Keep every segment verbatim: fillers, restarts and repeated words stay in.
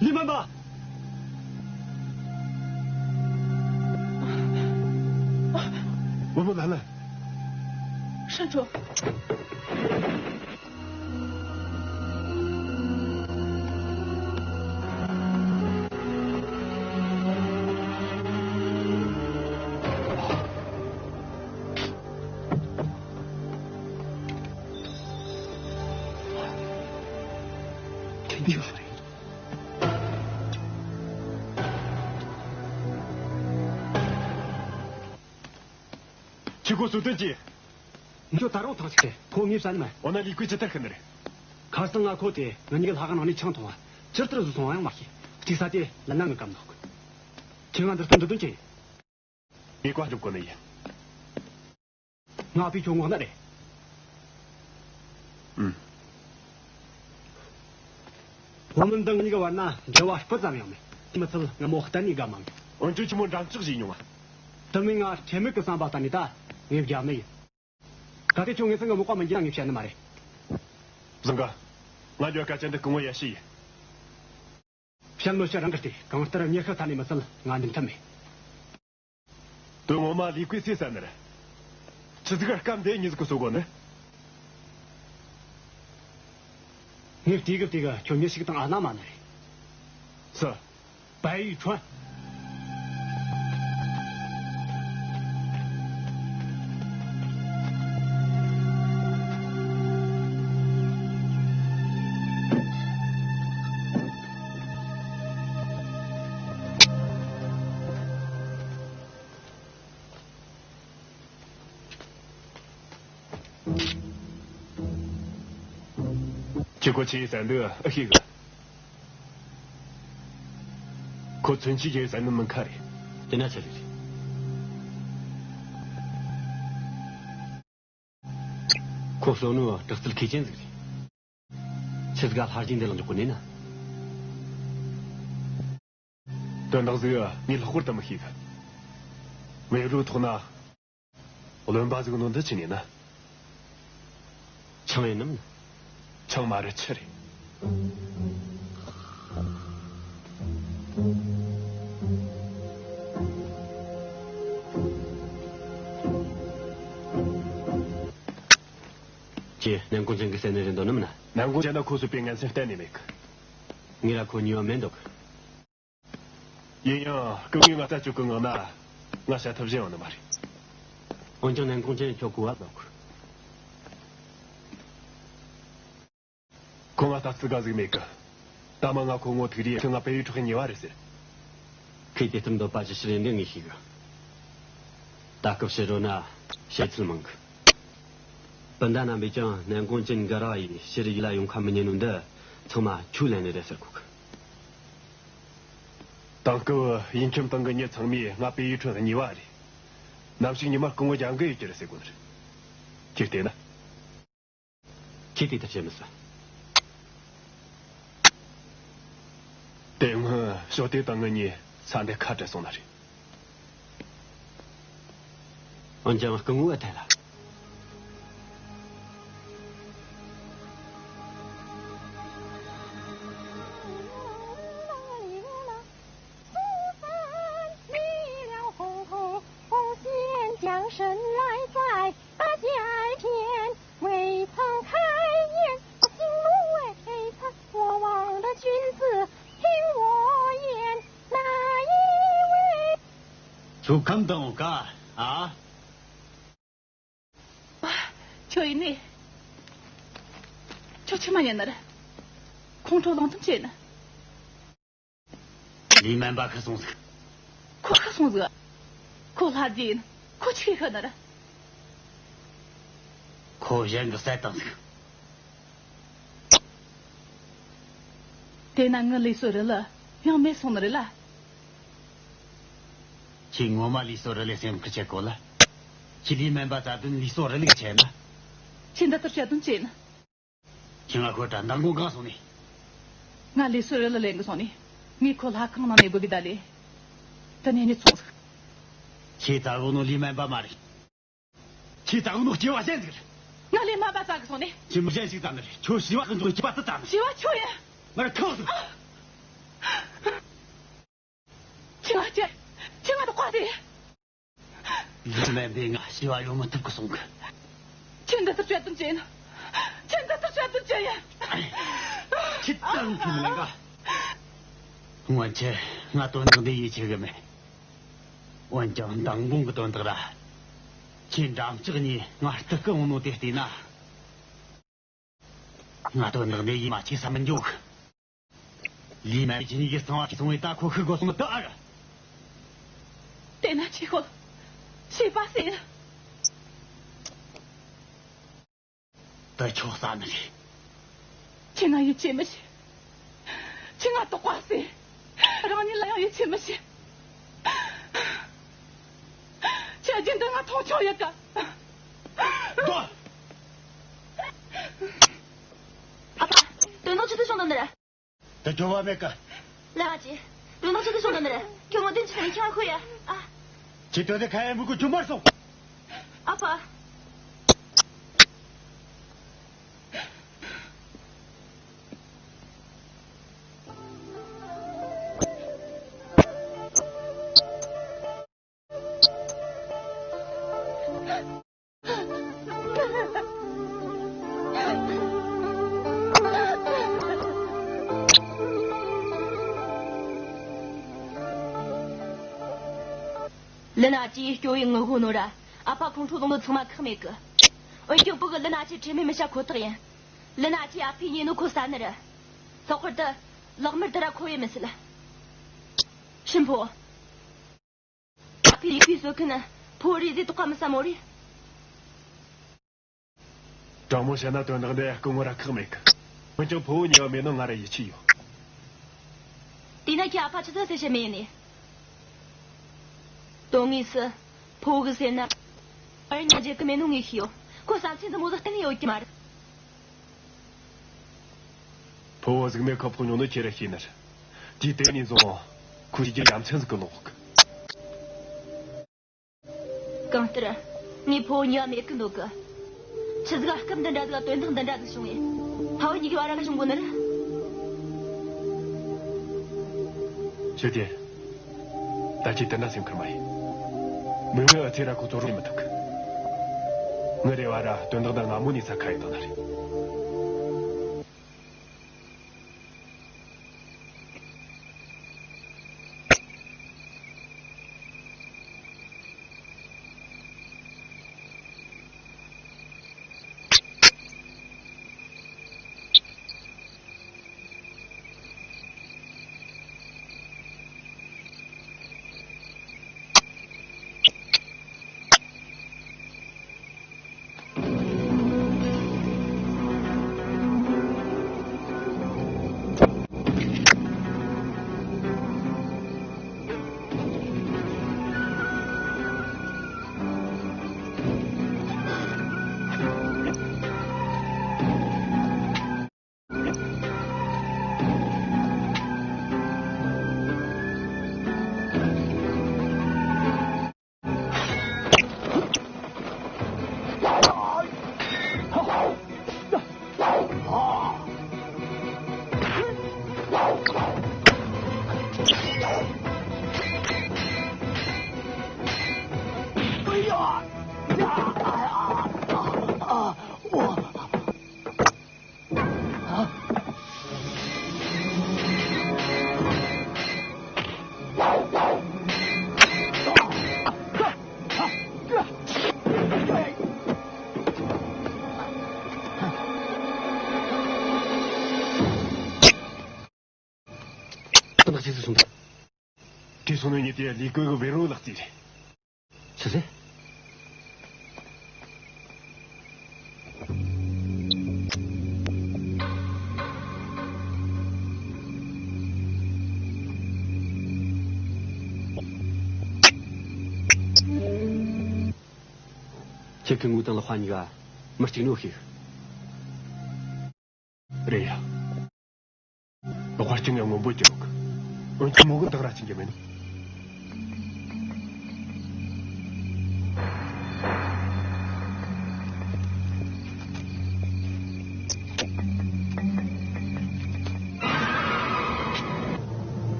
ལི་སྨན་པ། བུ་མོ་ལ་ལ། ཧྲན་ཁྲོ། ཁྱི་ཁོ་སུ་དོན་ཅི། ཁྱོད་ད་རུང་ཐང་ཆད། ཁོ་ངས་བསད་ནི་མ། འོ་ན་ལི་ཀུའི་ཇི་ལྟར་ཤི་ནི་རེད། ཁ་སང་ང་ཁོ་དེ་ང་གཉིས་ཀྱི་ལྷ་ཁང་ནང་ནས་ཆང་འཐུང་བ། ཇི་ལྟར་བཟོས་སོང་ཡང་མ་ཤེས། གཅིག་ས་དེ་ལ་ན་ངི་སྐམ་འདུག་ཁྱེད་ང་འདིར་ལྟ་འགྲོ་དོན་ཅི་ཡིན། ངས་བཀའ་སྒྲུབ་དགོས་ནི་ཡིན། ང་པས་ཁྱོད་ངོ་ན་རེད། ཨུམ། བུ་མོ་འདི་གཉིས་ཀྱི་བར་ན་འབྲེལ་བ་སྤུ་ཙམ་ཡང་མེད། དེ་མི་ཚད་ང་མོ་གཏན་ནས་དགའ་མ་མྱོང་། འོན་ཀྱང་ཁྱི་མོ་འགྲམ་ལྕག་བཞེས་མྱོང་ང་། དེ་མིན་ང་ཁྲེལ་མེད་ཀྱི་བསམ་པ་གཏན་ནས་ད་ངས་བརྒྱབ་ནི་ཡིན། གལ་ཏེ་ཁྱོད་ངེད་ཚང་གི་མག་པ་མི་འགྱུར་ན་ངས་བཤད་ནི་མ་རེད། བཟང་ག་ང་འགྱོ། སྐད་ཆ་འདི་སྐུ་ངོ་ཡ་ཤི་ཡིན། བཤད་མི་བཤད་རང་གི་ལྟོས། གང་ལྟར་མྱི་ཤི་ཐ་ནས་མི་ཚད་ང་འདི་འཐད་མེད། དོན་ངོ་མ་ལི་ཀུའི་སུས་བསད་ནི་རེད། ཆི་ཟིག་ག་སྐབས་འདི་མྱི་ཟིག་གིས་གསོད་དགོས་ནི། ངས་བལྟས་གི་བལྟས་གི་ཁྱོད་མྱི་ཞིག་དང་ཨ་ན་མ་ནི་རེད། སུ། པའེ་ཡུས་ཁྲོན། ཁྱེད་ཁོ་ཆི་ཡིས་བསད་འདུག་ཨེ་ཤེས་གི། ཁོ་མཚོན་ཆས་ཀྱིས་བསད་ནི་མིན་ཁ་རེད། དེ་ན་ཆི་རེད། ཁོ་གསོད་ནོ་དྲག་རྩལ་མཁས་ཅན་ཟིག་རེད། ཆི་ཟིག་ག་ལྷ་རྗེ་འདི་ལ་འཇོག་གི་ནས་ན། དོན་དག་ཟིག་ངས་ལྷག་པར་དུ་མི་ཤེས་གི། མེ་རུ་ཐོག་ན། བློན་པ་ཟིག་ནོ་འདི་ཆི་ནས་ན། ཆང་ཡིན་ནམ་ན། ཆང་མ་རེད་ཆི་རེད། ཁྱེད་ནན་ཀོང་ཅན་གྱིས་བསད་ནི་རེད་འདོད་ནམ་ན། ནན་ཀོང་ཅན་ན་ཁོ་གསོད་པའི་ངན་སེམས་གཏན་ནས་མེད་གི། ངས་ར་ཁོ་ཉེས་པ་མེད་འདོད་གི། ཡིན་ཡང་སྐུ་ངོས་ང་ལྟ་བཅུག་གི་ངང་ན་ང་བཤད་ཐབས་གཞན་ཡོད་ནི་མ་རེད། འོན་ཀྱང་ནན་ཀོང་ཅན་ཁྱོད་གོ་བ་ལོག་ཁོ་ང་ལྟ་ཚུལ་དགའ་ཟིག་མེད་གི། ད་མ་ང་ཁོ་ངོ་ཐུག་དུས་ཁྱོད་ང་པའེ་ཡུས་ཁྲོན་གི་ཉེས་པ་རེད་ཟེར། ཁོས་དེ་ལྟར་འདོད་པ་ཅི་ཕྱིར་ཡིན་འདི་ངས་ཤེས་གི། ད་སྐབས་ཕྱི་རོལ་ན་བཤད་ཚུལ་མང་གི། སྤུན་ཟླ་རྣམ་པས་ཀྱང་ནན་ཀོང་ཅན་འགའ་ར་ཡིས་ཕྱིར་ཡིད་ལ་ཡོང་ཁ་མི་ཉན་ནོ་འདི་ཚང་མ་ཁྱོད་ལན་ནི་རེད་ཟེར་གོ་གི། དེང་སྐབས་དབྱིན་ཁྱིམ་ཏང་གི་མྱི་ཚང་མས་ང་པའེ་ཡུས་ཁྲོན་གི་ཉེས་པ་རེད། ནམ་ཞིག་ཉི་མ་སྐུ་ངོ་རྒྱང་གི་ཡོད་ཀྱི་རེད་ཟེར་གོ་ནི་རེད། ཁྱེད་བལྟས་ན། ཁྱེད་དེ་ལྟར་བྱེད་མི་སྲིད། དེ་སྔོན་ཞོ་ཏེ་དང་ངེད་གཉིས་ས་འདི་ཁ་བྲལ་སོང་ནི་རེད། འོན་ཀྱང་སྐུ་ངོ་ཨེ་ཐལ་ལ། ཚུགས་ཁམས་དང་ཀ་ཨ། ཁྱོད་ཡིན་ནི། ཁྱོད་ཆི་མ་ཉན་ནི་རེད། ཁོང་ཁྲོ་ལངས་ཙམ་བྱས་ནི། ལི་སྨན་པ་ཤི་སོང་ཟིག་ཁོ་ཤི་སོང་ཟིག་ཁོ་ལྷ་རྗེ་ཡིན། ཁོ་ཆི་ཤི་ནི་རེད། ཁོ་གཞན་གྱིས་བསད་བཏང་ཟིག་དེ་ན་ངའི་ལུས་སྲོག་རི་ལུ་ཡང་མེད་སོང་ནི་རེད་ལ། ཁྱེད་ངོ་མ་ལུས་སྲོག་རི་ལུ་སེམས་ཁུར་བྱེད་གོ་ལ། ཁྱེད་ལི་སྨན་པ་བཙལ་དོན་ལུས་སྲོག་རི་ལུ་ཆེ་ན། ཁྱེད་འདི་ལྟར་བཤད་དོན་ཅི་ཡིན། ཁྱེད་ང་ཁོ་དྲ་མདང་དགོང་གང་སོང་ནི། ང་ལུས་སྲོག་རི་ལུ་ལེན་གི་སོང་ནི། ངས་ཁོ་ལྷ་ཁང་ནང་ནས་སྦུད་གི་ད་ལེ། དེ་ནས་ནི་ཚོང་ཟིག་ཁྱེད་བཙལ་གོ་ནོ་ལི་སྨན་པ་མ་རེད། ཁྱེད་བཙལ་གོ་ནོ་སྐྱེ་བ་གཞན་ཟིག་རེད། ང་ལི་སྨན་པ་བཙལ་གི་སོང་ནི། ཁྱེད་མི་གཞན་ཞིག་བཙལ་ནི་རེད། ཁྱོད་བྱིས་པ་ཀུན་ཚོགས་སྐྱེ་བ་དུ་བཙལ་ནི། བྱིས་པ་ཁྱོད་ཡིན། ང་ར་ཁག་ཟིག་ཁྱེད་ང་ཁྱེད་ཁྱེད་ང་དང་བཀའ་དེ། ལུས་མེད་པས་ང་ཞི་བ་ཡོང་མི་ཐུབ་གི་སོང་གི། ཁྱེད་འདི་ལྟར་བྱ་དོན་ཅི་ཡིན། ཁྱེད་འདི་ལྟར་བྱ་དོན་ཅི་ཡིན། ཁྱེད་ལྟར་ཁྱེད་ལ་འགའ། སྔོན་ཆད་ང་དོན་དག་འདི་ཡིད་ཆེས་གི་མེད། འོན་ཀྱང་མདང་དགོང་གི་དོན་དག་ར། ཁྱེད་འགྲམ་ལྕག་གཉིས་ང་སྟུག་གི་འོང་ནོ་དེ་བལྟས་ན། ང་དོན་དག་འདི་ཡིད་མ་ཆེས་ས་མི་འཇུག་ལི་མ་ཡི་ཁྱེད་གཉིས་ཀྱི་གསང་བ་སོང་བའི་ད་ཁོ་ཤི་དགོས་སོང་ད་ཨ་ར། དེ་ན་ཁྱེད་ཁོ་ཤེས་པ་ཟེར། ད་ཆོག་ས་ནི་རེད། ཁྱེད་ང་ཡིད་ཆེས་མི་བྱེད། ཁྱེད་ང་དོགས་པ་ཟེར། རང་ཉིད་ལ་ཡང་ཡིད་ཆེས་མི་བྱེད། ཁྱེད་རྒྱུན་དུ་ང་མཐོང་ཆུང་ཡོད་ཀ། ཨ་ཕ། དོན་དག་ཆི་ཟིག་བྱུང་དང་ནི་རེད། དེ་སྐྱོ་བ་མེད་ཀ། ལ་ང་ཅི། དོན་དག་ཆི་ཟིག་བྱུང་དང་ནི་རེད། ཁྱོད་ངོ་དོན་ཆི་ནས་ཁྱེད་ང་ཁོ་ཡ། ཨ། ཁྱེད་དོན་དེ་ཁ་ཡ་མི་དགོས་ཁྱོད་མར་སོང་། ཨ་ཕ། ལི་ན་ཅིའི་སྐྱོ་བའི་ངུ་ཧོ་ནོ་ར། ཨ་ཕ་ཁོང་ཁྲོ་ལངས་ནོ་ཚང་མ་ཁག་མེད་གི། འོན་ཀྱང་བུ་གི་ལི་ན་ཅི་དྲི་མེད་མི་བྱ་ཁོ་ཐག་ཡིན། ལི་ན་ཅི་ཨ་ཕའི་ཉེ་ནོ་ཁོ་ས་ནི་ར། ལྷག་པར་དུ་ལག་དམར་དེ་ར་ཁོ་ཡེ་མི་སྲིད། ཤིན་ཕོ། ཨ་ཕའི་ཡིག་པའི་སྲོལ་ཁན་ཕོ་རེ་ཟེ་དོག་པ་མི་ས་མོ་རེ། དྲང་མོ་བཤད་ན་དོན་དག་འདི་སྐུ་ངོ་ར་ཁག་མེད་གི། འོན་ཀྱང་ཕོ་བོ་ཉེ་བ་མེད་ནོ་ང་ར་ཡིད་ཆེས་ཡོད། དེས་ན་ཁྱེད་ཨ་ཕ་ཆི་ཟིག་ཟེར་བཤད་མེད་ཡིན་ནི། དོན་དངོས་སུ་ཕོ་བོ་གི་ཟེར་ན། ཨར་ཉ་རྒྱལ་གི་མེད་ནོ་ངས་ཤེས་ཡོད། ཁོ་བསམ་ཚུལ་འདི་མོ་ཟིག་གཏན་ནས་ཡོད་ཀྱི་མ་རེད། ཕོ་བོ་གཟུགས་མེད་ཁོ་ཕོག་མྱོང་ནོ་ཁྱེད་ར་ཤེས་ནི་རེད། དུས་དེ་ནས་བཟུང་ཁོ་ཤི་རྒྱུ་ཡ་མཚན་ཟིག་གི་ལོག་གི། གང་ལྟར། ངས་ཕོ་བོ་གཉིས་ཀ་མེད་གི་འདུག་གི། ཆི་ཟིག་ག་སྐབས་འདི་འདྲ་ཟིག་ག་དོན་དག་འདི་འདྲ་ཟིག་བྱུང་ངས། ཕ་བུ་གཉིས་ཀའི་བར་ར་བྱུང་གོ་ནི་རེད། ཤོད་དེ། ད་ཁྱེད་དེ་འདྲ་སེམས་ཁུར་མ་ཡིན། མིག་སྔའི་ཨ་ཚེ་ར་ཁོ་ཚོ་རོགས་མི་ཐུབ་གི། ངའི་རེ་བ་ར་དོན་དག་འདི་སྔ་མོ་ནས་ས་ཁ་ཡི་དང་ན་རེད། ད་ནག་ཅི་ཟིག་སོང་། དེ་སོང་ནས་ཉིད་དེ་ལི་ཀོའི་གི་བེ་རོ་ལག་རྩིས་རེད། ཆི་ཟེར། ཁྱེད་ཀྱི་ངུ་དང་ལག་པ་གཉིས་ཀ་མི་གཅིག་ནོ་ཤིག་རེད་ཡ། ལོག་པར་ཅི་ངས་སྔོན་པོ་ཅི་རུག་འོན་ཀྱང་མོ་གི་བདག་ར་ཅི་འགྱུར་མེད་ནོ།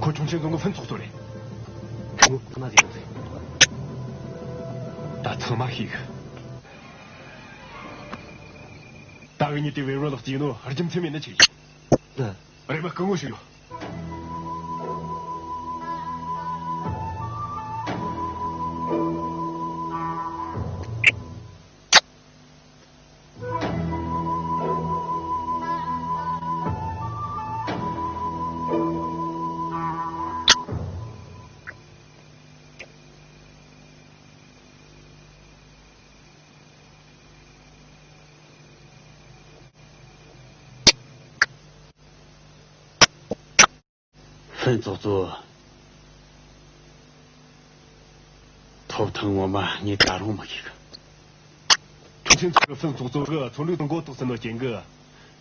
ཁོ་ཆུང་ཆེན་རྫོང་གི་ཕུན་ཚོགས་གཙོ་རེད། ངོ་ཁོ་ན་ཟེར་ནི་རེད། ད་ཚང་མ་ཤེས་གི། ད་འུ་གཉིས་དེ་བེ་རོ་ལགས་ཀྱིས་ནོ་རྒྱུ་མཚན་མེད་ན་ཆི་ཡིན། རེམ་མ་སྐུ་ངོ་ཞིག་ཡོད། ཧྥུན་ཙོག་ཙོ། ཐོབ་ཐང་ངོ་མ་ངས་ད་རུང་མི་ཤེས་གི། ཁྱོད་ཚོ་གི་ཧྥུན་ཙོག་ཙོ་གི་ཚོང་རིགས་དང་མགོ་གཏོགས་ཟིན་ནོ་རྐྱེན་གི།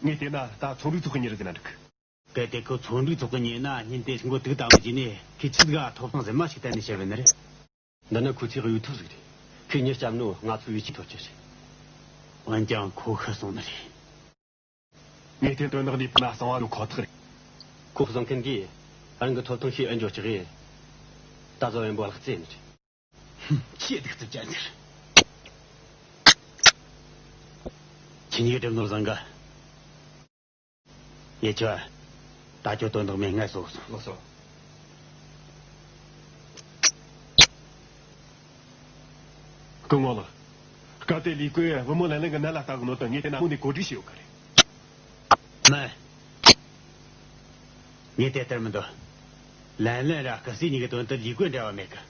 ངས་བལྟས་ན་ད་ཚོང་རིགས་ཚོགས་གི་ཉེ་རུ་ཟིན་ན་འགྲིག་གི། གལ་ཏེ་ཁོ་ཚོང་རིགས་ཚོགས་གི་ཉེ་ན་ཉིན་དེ་མགོ་དུག་ལྟ་བུ་བྱས་ནས་ཁྱེད་ཆི་ཟིག་ག་ཐོབ་ཐང་ཟིན་མ་ཞིག་གཏན་ནས་བཤད་བས་ནི་རེད། འདི་ནི་ཁོ་ཚོའི་གཡུ་ཐོག་ཟིག་རེད། ཁོས་མྱི་བསྐྱབས་ནོ་ང་ཚོའི་ཡིད་ཆེས་ཐོབ་རྒྱུ་རེད། འོན་ཀྱང་ཁོ་ཤི་སོང་ནི་རེད། ངས་དེ་དོན་དག་འདིའི་ཕུ་ན་གསང་བ་ཡོད་ཁོ་ཐག་རེད། ཁོ་བཟང་མཁན་གྱིས་རང་གི་ཐོབ་ཐང་ཤེས་ཨེ་འཇོག་ཅིག་རེད། ད་བཟོ་ཡོན་པོ་ལག་རྩེ་ནི་རེད། ཧུམ། ཁྱེད་སྡུག་རྩུབ་ཅན་ཟེར། ཁྱེད་གཉིས་སྒྲུབ་ནོར་བཟང་ག། ཡེ་ཆོ། ད་ཁྱོད་དོན་དག་མེད་ངལ་གསོ་སོང་། ལགས་སོ། སྐུ་ངོ་ལགས། སྐབས་དེ་ལི་ཀོས་བུ་མོ་ལན་ལན་གྱི་ནད་ལ་ལྟ་གི་ནོ་དང་ངས་དེ་ན་དངོས་ནས་གོ་སྒྲིག་བྱས་ཡོད་གི་རེད། མིན། ངས་དེ་ལྟར་མི་འདོད། ལན་ལན་ར་སྐུ་སྲས་གཉིས་ཀྱི་དོན་དུ་ལི་ཀོས་འབྲེལ་བ་མེད་གི།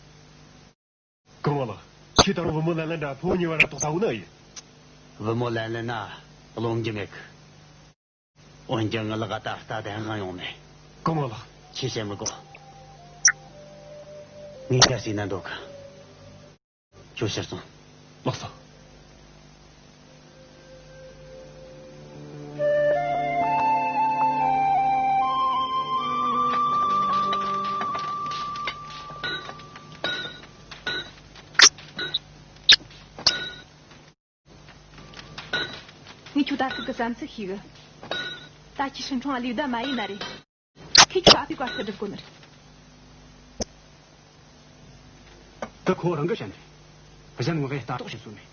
སྐུ་ངོ་ལགས། ཁྱེད་ད་རུང་བུ་མོ་ལན་ལན་འདྲ་ཕོ་བོ་གཉིས་བར་ར་དོགས་ལྟ་བུ་ནི་ཡིན། བུ་མོ་ལན་ལན་ན་རློམ་རྒྱུ་མེད་གི། འོན་ཀྱང་ངའི་ལག་ད་ལྟ་བདེན་དཔང་ཡོང་མེད། སྐུ་ངོ་ལགས། ཁྱེད་བཤད་མི་དགོས། ངས་ག་ཟེར་ན་འདོད་གི། ཁྱོད་ཕྱིར་སོང་། ལགས་སོ། ངས་ཁྱོད་ད་སྐབས་ཀྱི་བསམ་ཚུལ་ཤེས་གི། ད་ཁྱེད་ཧྲིན་ཁྲོང་ལ་ལུས་ད་མ་ཡིན་ན་རེད། ཁྱེད་ཁྱོད་ཨ་ཕའི་བཀའ་ལྟར་སྒྲུབ་དགོས་ནི་རེད། ད་ཁོ་རང་གི་བཤད་ནི་རེད། གཞན་ངོ་གས་ལྟ་རྟོག་བྱེད་སྲོལ་མེད།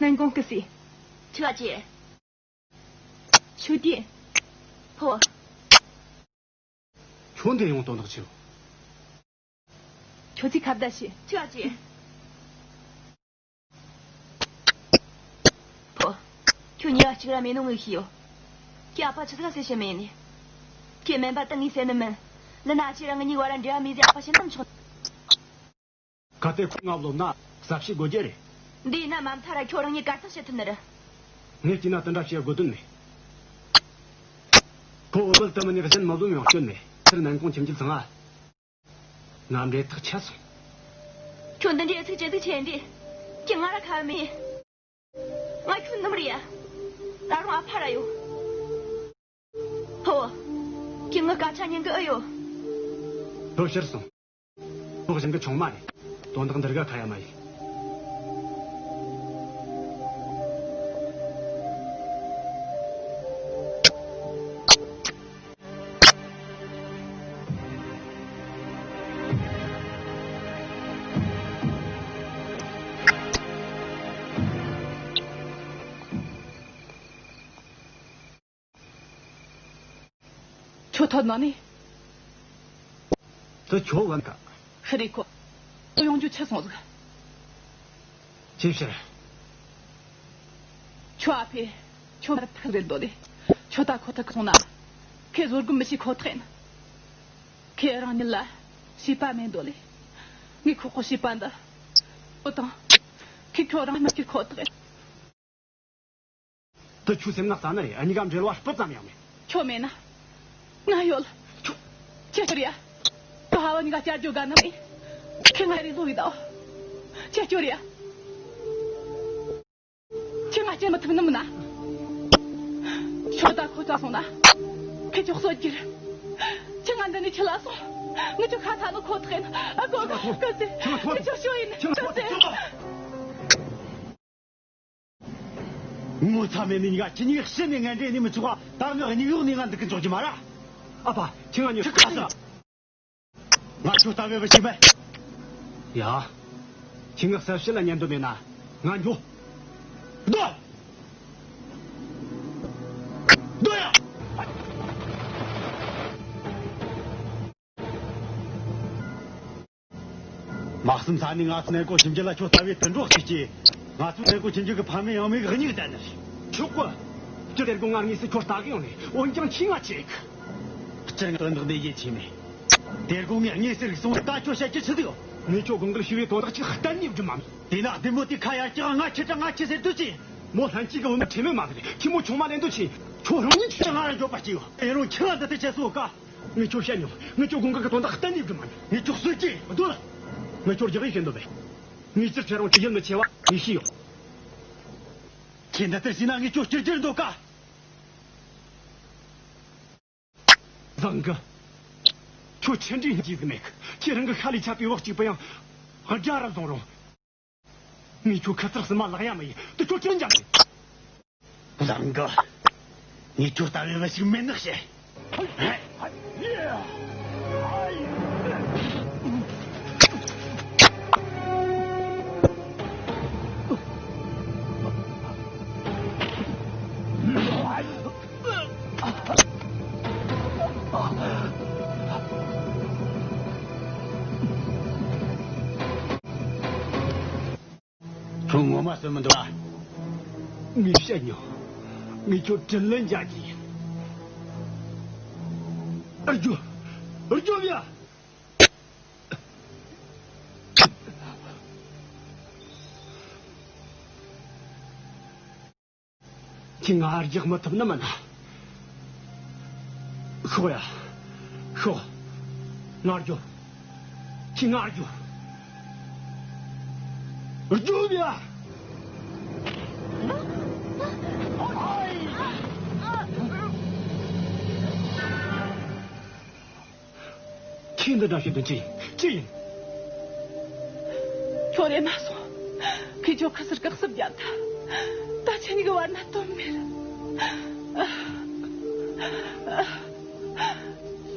ནན་གོང་སྐུ་སྲས། ཆི་བ་ཅེ། ཆུ་དེ། ཕོ། ཁྱོད་འདིར་ཡོང་དོན་དག་ཆི་ཡོད། ཁྱོད་ཚོས་ཁ་བརྡ་བྱེད། ཆི་བ་ཅེ། ཕོ། ཁྱོད་ཉེས་པ་གཅིག་ར་མེད་ནོ་ངས་ཤེས་ཡོད། ཁྱེད་ཨ་ཕ་ཆི་ཟིག་ག་ཟེར་བཤད་མེད་ནི། ཁྱེད་སྨན་པ་ཏང་ངས་ཟེར་ནི་མིན། ལི་ན་ཁྱེད་རང་གི་གཉིས་བར་འབྲེལ་བ་མེད་ཟེར་ཨ་ཕ་ཤི་ནམ་ཆོག་གལ་ཏེ་ཁོ་ང་བློ་ན་གསལ་བཤད་དགོས་རྒྱུ་རེད། འདི་ཡིན་ན་མ་མཐའ་ར་ཁྱོད་རང་ཉིད་གར་སྟེགས་བྱེད་ཐུབ་ནི་རེད། ངས་བལྟས་ན་དེ་འདྲ་བྱེད་དགོས་དོན་མེད། ཁོ་འོ་བལ་དུ་མི་ནི་གཞན་མི་བཟུང་ཡང་སྐྱོན་མེད། ཚུར་ནན་གོང་ཁྱིམ་རྒྱུད་ཚང་ང་། ང་འབྲེལ་ཐག་ཆད་སོང་། ཁྱོད་འདི་འདྲའི་ཚིག་ཅི་ཟིག་བྱས་འདི། ཁྱེད་ང་ར་ཁ་མེད། ང་ཁྱོད་ནམ་རེད་ཡ། ད་རུང་ཨ་ཕ་ར་ཡོད། ཕོ། ཁྱེད་ངའི་སྐད་ཆ་ཉན་གི་ཨེ་ཡོད། ཁྱོད་ཕྱིར་སོང་། ཁྱོད་གཞན་གི་ཆུང་མ་རེད། དོན་དག་འདི་ར་ག་ཁ་ཡ་མ་ཡིན། ཁྱོད་ཐོན་ནོ་ནི། དེ་ཁྱོད་བན་ག་ཧི་རེ་ཁོ། ཁོ་ཡོང་རྒྱུ་ཆི་སོང་ཟིག་ཅི་ཕྱིར། ཁྱོད་ཨ་ཕས་ཁྱོད་མར་ཐག་རེད་འདོད་ལེ། ཁྱོད་ད་ཁོ་ཐག་སོང་ན། ཁོས་བཟོད་སྒོམ་མི་བྱེད་ཁོ་ཐག་ཡིན། ཁོས་རང་ཉིད་ལ་བྱིས་པ་མེད་འདོད་ལེ། ངས་ཁོ་ཁོ་བྱིས་པ་འདི། ཁོ་དང་། ཁོས་ཁྱོད་རང་མི་སྐྱུར་ཁོ་ཐག་ཡིན། དེ་ཁྱོད་སེམས་ན་ས་ན་རེད། ཨ་གཉིས་ཀ་འབྲེལ་བ་སྤུ་ཙམ་ཡང་མེད། ཁྱོད་མེད་ན། ང་ཡོད། ཁྱོད། ཁྱེད་ཁྱོད་རེད་ཡ། ཁྱོད་ཧ་བ་གཉིས་ཀ་བསྐྱར་བརྗོད་དགའ་ནམ་ཨེ། ཁྱེད་ང་རེ་ལོ་ཡི་ད། ཁྱེད་ཁྱོད་རེད་ཡ། ཁྱེད་ང་སྐྱེལ་མི་ཐུབ་ནམ་ན། ཁྱོད་ད་ཁོ་ཚ་སོང་ན། ཁྱེད་ཁྱོད་གསོད་རྒྱུར། ཁྱེད་ང་འདི་ནས་ཁྱེད་ལ་སོང་། ངས་ཁྱོད་ཁ་ཐ་ནོ་ཁོ་ཐག་ཡིན། ཨ་ཀོ་ཀོ་ཀོ་ཙེ། ཁྱེད་ཁྱོད་ཤོ་ཡིན། ཁྱེད་ཀོ་ཙེ། ངོ་ཚ་མེད་ནི་གཉིས་ཀ་ཁྱེད་གཉིས་ཕྱི་ནས་ངན་འབྲེལ་ནི་མི་ཆོག་པ། ད་ངའི་སྙིང་གཡོག་ནས་ང་འདུག་གི་འཇོག་རྒྱུ་མ་ར། ཨ་ཕ། ཁྱེད་ང་ཉོ་ཁ་ས། ང་ཁྱོད་ལྟ་བའི་བུ་ཞིག་མེད། ཡ། ཁྱེད་ང་གསལ་བཤད་ལ་ཉན་འདོད་མེད་ན་ང་འགྱོ། སྡོད། སྡོད་ཡ། མ་གསུམ་ས་ནས་ང་ཚོ་ནས་གོ་ཁྱིམ་རྒྱུད་ལ་ཁྱོད་ལྟ་བུའི་དུད་འགྲོ་གཅིག་གིས་ང་ཚོ་ནས་གོ་ཁྱིམ་རྒྱུད་ཀྱི་ཕ་མེས་ཡང་མེས་ཀྱི་སྙིང་གཏད་ནི་རེད། ཆོག་གོ། སྤྱིར་དེར་དགོང་ང་དངོས་སུ་ཁྱོད་ལྟ་གི་ཡོང་ནས་འོན་ཀྱང་ཁྱི་ང་ཆེ་གི། སྤྱིར་ང་དོན་དག་འདི་ཡིད་ཆེས་མེད། དེར་དགོང་ངས་དངོས་སུ་རིག་སོང་ད་ཁྱོད་བཤད་རྒྱུ་ཆི་འདུག་ངས་ཁྱོད་དགོང་དག་ཞུས་པའི་དོན་དག་ཅིག་གཏན་ནས་སྒྲུབ་མ་མྱོང་། དེས་ན་བདུད་མོ་དེ་ཁ་ཡར་བཀྱག་ང་ཁྱི་དྲག་ང་ཁྱི་ཟེར་དུས་ཅི། མོ་ལྷན་སྐྱེས་ཀྱི་བུ་མོ་ཁྲེལ་མེད་མ་ཟེར་ཁྱི་མོ་ཆུང་མ་ལེན་དུས་ཆི། ཁྱོད་རང་ཉིད་ཁྱི་ང་ར་འགྱོད་པ་སྐྱེ་ཡོད། ཨེ་རུང་ཁྱི་ང་འདི་ལྟར་བྱེད་སོང་ག་ངས་ཁྱོད་བཤད་མྱོང་། ངས་ཁྱོད་དགོང་དག་གི་དོན་དག་གཏན་ནས་སྒྲུབ་མ་མྱོང་། ངས་ཁྱོད་གསོད་ཀྱི། སྡོད། ངས་ཁྱོད་རྒྱག་ཡིན་བཤད་འདོད་པས། ངས་ཅིར་ཁྱེད་རང་ཁྱི་ཡིད་མི་ཆེས་པ་ངས་ཤེས་ཡོད། ཁྱེད་འདི་ལྟར་བྱས་ན་ངས་ཁྱོད་སྐྱུར་རྒྱུར་འདོད་ག་བཟང་གི། ཁྱོད་ཆི་འདྲའི་སྙིང་རྗེ་ཟིག་མེད་གི། ཁྱེད་རང་གི་ཤ་ལས་ཆད་པའི་བུ་གཅིག་པུ་ཡང་དགྲ་རུ་བཟུང་རུང་། ངས་ཁྱོད་ཁུ་ཚུར་གསུམ་མ་ལག་ཡ་མི་ཡིན། དེ་ཁྱོད་ཁྲིམས་འཇམ་ཡིན། བཟང་གི། ངས་ཁྱོད་ལྟ་བུའི་བུ་ཞིག་མེད་ནི་བཤད། ཁྱོད་ངོ་མ་གསོན་མི་འདུག་ཨ། ངས་བཤད་མྱོང་། ངས་ཁྱོད་དྲིན་ལན་འཇལ་རྒྱུ་ཡིན། རྒྱུ། རྒྱུ་ཡ། ཁྱི་ང་རྒྱག་མི་ཐུབ་ནི་མིན་ན། ཤོག་ཡ། ཤོག་ང་རྒྱོབ། ཁྱི་ང་རྒྱོབ། རྒྱོབ་ཡ། ཁྱེད་འདི་འདྲ་བྱེད་དོན་ཅི་ཡིན། ཅི་ཡིན། ཁྱོད་རེམ་མ་སོང་། ཁོས་ཁྱོད་ཁུ་སིར་བཀག་སུབ་བརྒྱབ་ད། ད་ཁྱེད་གཉིས་ཀྱི་བར་ན་དོན་མེད།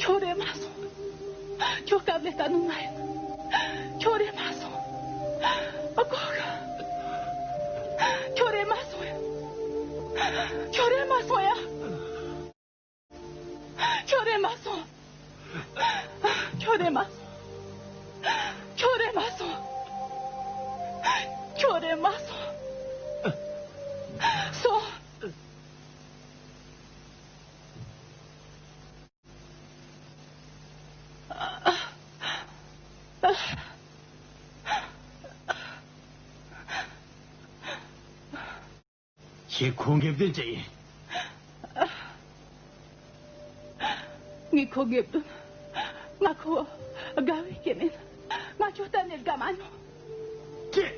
ཁྱོད་རེམ་མ་སོང་། ཁྱོད་སྐབས་ལས་ལྟ་ནི་ང་ཡིན། ཁྱོད་རེམ་མ་སོང་། ཨ་ཁོ་ག་ཁྱོད་རེམ་མ་སོང་ཡ། ཁྱོད་རེམ་མ་སོང་ཡ། ཁྱོད་རེམ་མ་སོང་། ཁྱོད་རེམ་མ་སོང་། ཁྱོད་རེམ་མ་སོང་། ཁྱོད་རེམ་མ་སོང་། སོང་། ཁྱེད་ཁོང་གི་བདེན་ཅི་ཡིན། ངས་ཁོ་གི་བདུན། ང་ཁོ་དགའ་བའི་སྐྱེ་མེད། ང་ཁྱོད་གཏན་ནས་དགའ་མ་མྱོང་། ཁྱེད།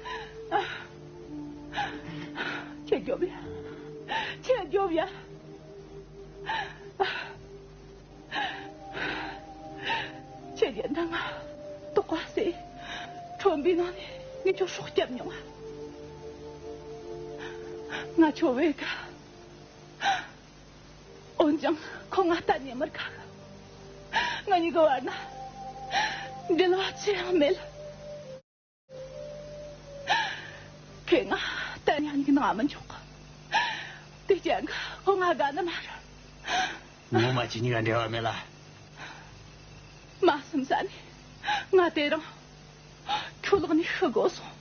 ཁྱེད་རྒྱོབ་ཡ། ཁྱེད་རྒྱོབ་ཡ། ཁྱེད་ཀྱིས་འདི་ང་དོགས་པ་སེ། ཁྲོན་པའི་ནང་ནས་ངས་ཁྱོད་སྲོག་བསྐྱབས་མྱོང་ང་། ང་ཁྱོད་བས་དགའ། འོན་ཀྱང་ཁོ་ང་གཏན་ནས་མི་དགའ་གི། ང་གཉིས་ཀྱི་བར་ན་འབྲེལ་བ་ཅི་ཡང་མེད། ཁོས་ང་གཏན་ནས་མིག་ནང་མི་འཇོག་གི། དེ་རྐྱེན་གྱིས་ཁོ་ང་དགའ་ནི་མ་རེད། ངོ་མ་ཁྱེད་གཉིས་ཀ་འབྲེལ་བ་མེད་ལ། མ་བསམ་ས་ནས་ང་དེ་རིང་ཁྱོད་ལག་ནས་ཤི་དགོས་སོང་།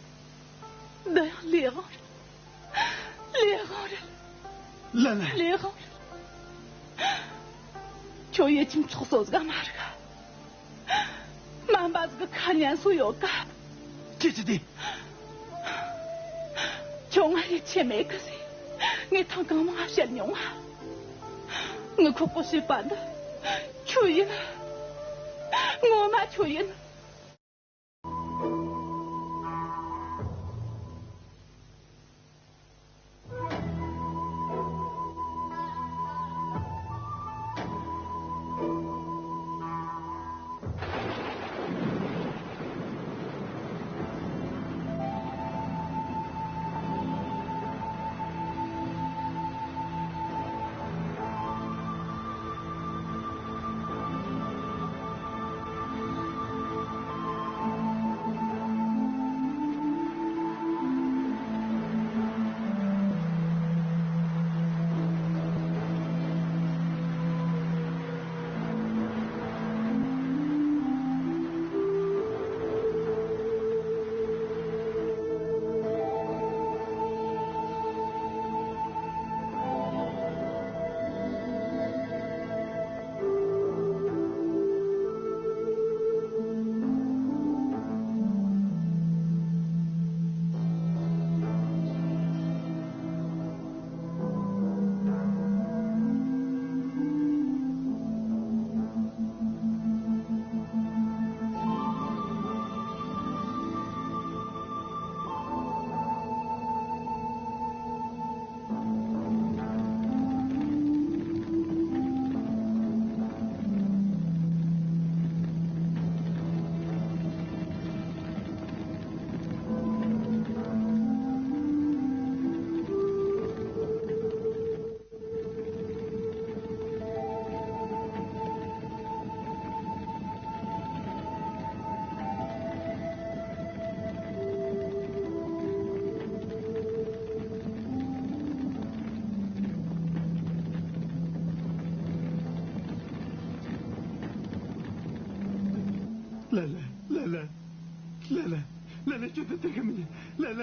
འདི་ཡང་ལས་དབང་རེད། ལས་དབང་རེད། ལ་ལ། ལས་དབང་རེད། ཁྱོད་ཡིད་ཀྱི་ཚོགས་གཙོ་ཟིག་མ་རེད་ག་སྨན་པ་ཟིག་གི་ཁ་ཉན་སྲོལ་ཡོད་ག་ཅི་ཅི་དེ། ཁྱོད་ང་ཡིད་ཆེས་མེད་གི་ཟེར། ངས་ཐེངས་གང་མང་བཤད་མྱོང་ང་། ངའི་ཁོག་པོ་ཞེད་པ་འདི་ཁྱོད་ཡིན། ངོ་མ་ཁྱོད་ཡིན། ལ་ལ། ལ་ལ། ལ་ལ། ལ་ལ། ཁྱོད་ད་དེ་ག་མིན། ལ་ལ།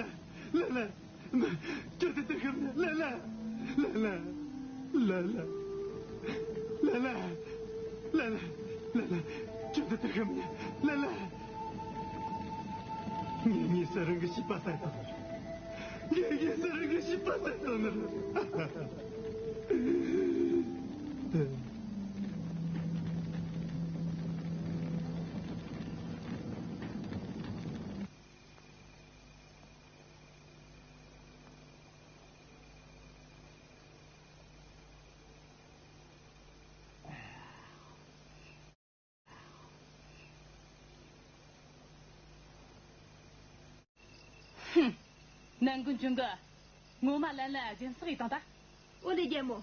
ལ་ལ། ཁྱོད་ད་དེ་ག་མིན། ལ་ལ། ལ་ལ། ལ་ལ། ལ་ལ། ལ་ལ། ལ་ལ། ལ་ལ། ཁྱོད་ད་དེ་ག་མིན། ལ་ལ། ངས་ངའི་ས་རང་གི་བྱིས་པ་ཟ་དང་། ངས་ངའི་ས་རང་གི་བྱིས་པ་ཟ་དང་ནི། ཧུམ། ནན་ཀུན་ཅུན་གི་ངོ་མ་ལན་ལ་སྦྱིན་སྲེག་ཡིས་བཏང་ད། ཨོ་ལེ་རྒྱལ་མོ།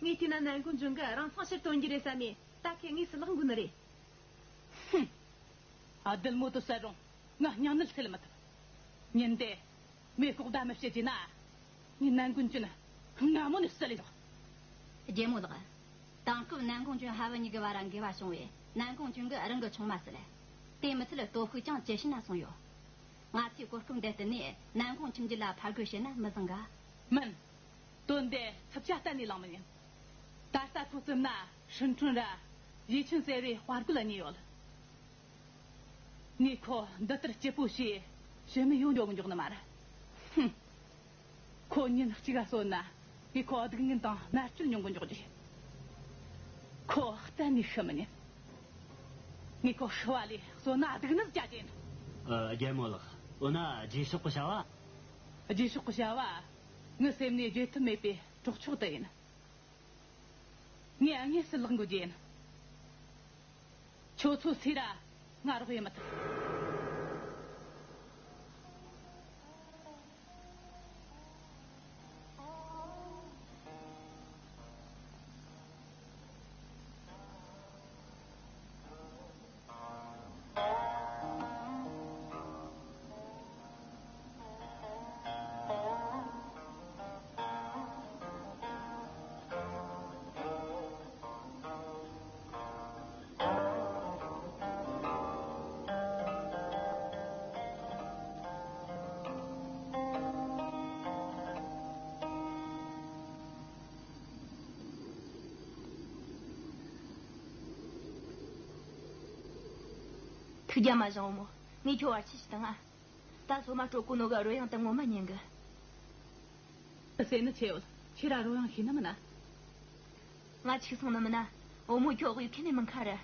ངས་བལྟས་ན་ནན་ཀུན་ཅུན་གི་རང་སང་ཕྱིར་དོན་རྒྱུ་རེད་བསམ་ནས་ད་ཁེ་དངོས་སུ་ལག་འགུལ་ནི་རེད། ཧུམ། ཨ། རྡུལ་མོ་དུ་ཟེར་རུང་ང་སྙིང་ནད་སེལ་མི་ཐུབ། ཉིན་དེ་མེ་ལྐོག་བརྡ་མི་བྱེད་ཀྱི་ན། ངས་ནན་ཀུན་ཅུན་སྔ་མོ་ནས་བསད་ལས་ཡོང་། རྒྱལ་མོ་ལགས། དེང་སྐབས་ནན་ཀུན་ཅུན་ཧ་བུ་གཉིས་ཀྱི་བར་འགལ་བ་བྱུང་བས་ནན་ཀུན་ཅུན་གྱིས་རང་གི་ཆུང་མ་བསད། དེ་མི་ཚད་སྟོབས་ཤུགས་ཀྱང་ཇེ་ཞན་ན་སོང་ཡོད། ང་ཚོས་གོ་སྐབས་འདི་བསྟུན་ནས་ནན་ཀུན་ཅུན་རྒྱུད་ལ་ཕར་རྒོལ་བྱས་ན་མི་བཟང་ག། མིན། དོན་འདི་ཚབས་ཆེ་གཏན་ནས་ལངས་མི་ཉན། ད་ལྟ་ཁོ་བཙུན་མོ་ཧྲིན་ཁྲུན་ར་ཡེ་ཆུན་ཟེར་བའི་དཔའ་རྒོད་གཉིས་ཡོད། ངས་ཁོ་འདི་ལྟར་སྐྱིད་པོ་བྱས་ཕྱི་མི་ཡོང་འཇོག་འཇོག་ནི་མ་རེད། ཧུམ། ཁོ་ཉིན་གཅིག་ག་གསོན་ན་ངས་ཁོ་སྡུག་བསྔལ་དང་མནར་གཅོད་མྱོང་གི་འཇོག་རྒྱུ། ཁོ་གཏན་ནས་ཤི་མི་ཉན། ངས་ཁོ་ཤི་བ་ལས་གསོན་ན་སྡུག་བསྔལ་རྒྱག་རྒྱུ་ཡིན། ཨ། རྒྱལ་མོ་ལགས། འོ་ན་རྗེས་ཕྱོགས་ཀྱི་བྱ་བ། རྗེས་ཕྱོགས་ཀྱི་བྱ་བ། ངའི་སེམས་ནས་བརྗེད་ཐབས་མེད་པའི་གྲོགས་མཆོག་དེ་ཡིན། ངས་དངོས་སུ་ལག་འགུལ་རྒྱུ་ཡིན། ཁྱོད་ཚོ་སུ་ར་ང་རོགས་ཡེད་མི་ཐུབ། ཐུགས་རྒྱལ་མ་བཞེངས་བུ་མོ། ངས་ཁྱོད་བར་ཆད་ཞིག་བཏང་ང་། ད་སོ་མ་སྤྲོད་གོ་ནོ་གི་རོལ་དབྱངས་དེ་ངོ་མ་ཉན་གི། ཟེར་ནི་ཆེ་ཡོད། ཁྱེད་ར་རོལ་དབྱངས་ཤེས་ནི་མིན་ན། ང་འཆུག་སོང་ནི་མིན་ན། བུ་མོ་ཁྱོད་དབུས་ཁེ་ནས་མི་ཁ་ར།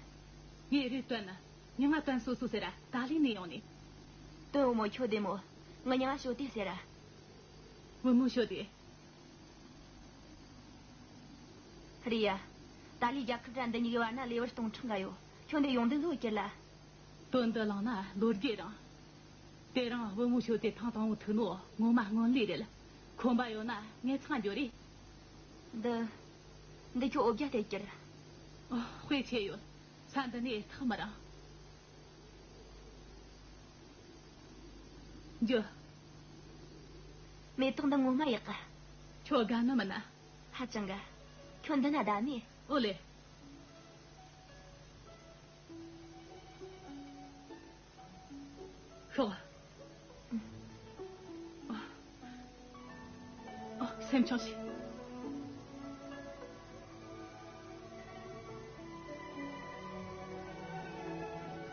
ངས་རེ་བཏོན་ནི། མྱིང་ང་ཏན་སོ་སོ་ཟེར་ར་ཏཱ་ལི་ནས་ཡོང་ནི། ཏོན་བུ་མོ་ཁྱོད་བདེ་མོ། ངའི་མྱིང་ང་ཞོ་ཏེ་ཟེར་ར། བུ་མོ་ཞོ་ཏེ། རེད་ཡ། ཏཱ་ལི་རྒྱལ་ཁབ་ར་འདི་གཉིས་ཀྱི་བར་ན་ལེ་དབར་སྟོང་ཕྲག་འགའ་ཡོད། ཁྱོད་འདི་ཡོང་འདི་ལོ་བཅུ་ལ། དོན་འདི་བླངས་ན་ལོ་བརྒྱད་རིང་། དེ་རིང་བུ་མོ་ཞོ་ཏེ་ཐེངས་དང་པོ་ཐུག་ནོ་ངོ་མ་སྔོན་ལས་རེད། ཁོམ་པ་ཡོད་ན་ངའི་ཚང་འགྱོ་རེ། འདི། འདི་ཁྱོད་འོ་བརྒྱལ་ཏེ་ཀྱིར། ཨོ། དཔེ་ཆེ་ཡོད། ས་འདི་ནས་ཐག་མི་རིང་། འགྱོ། མེ་ཏོག་འདི་ངོ་མ་ཡག་ག། ཁྱོད་དགའ་ནི་མིན་ན། ཧ་ཅང་དགའ། ཁྱོད་འདི་ན་བསྡད་ནི། ཨོ་ལེ། ཤོག། ཨ། ཨ། སེམས་ཆུང་བྱོས།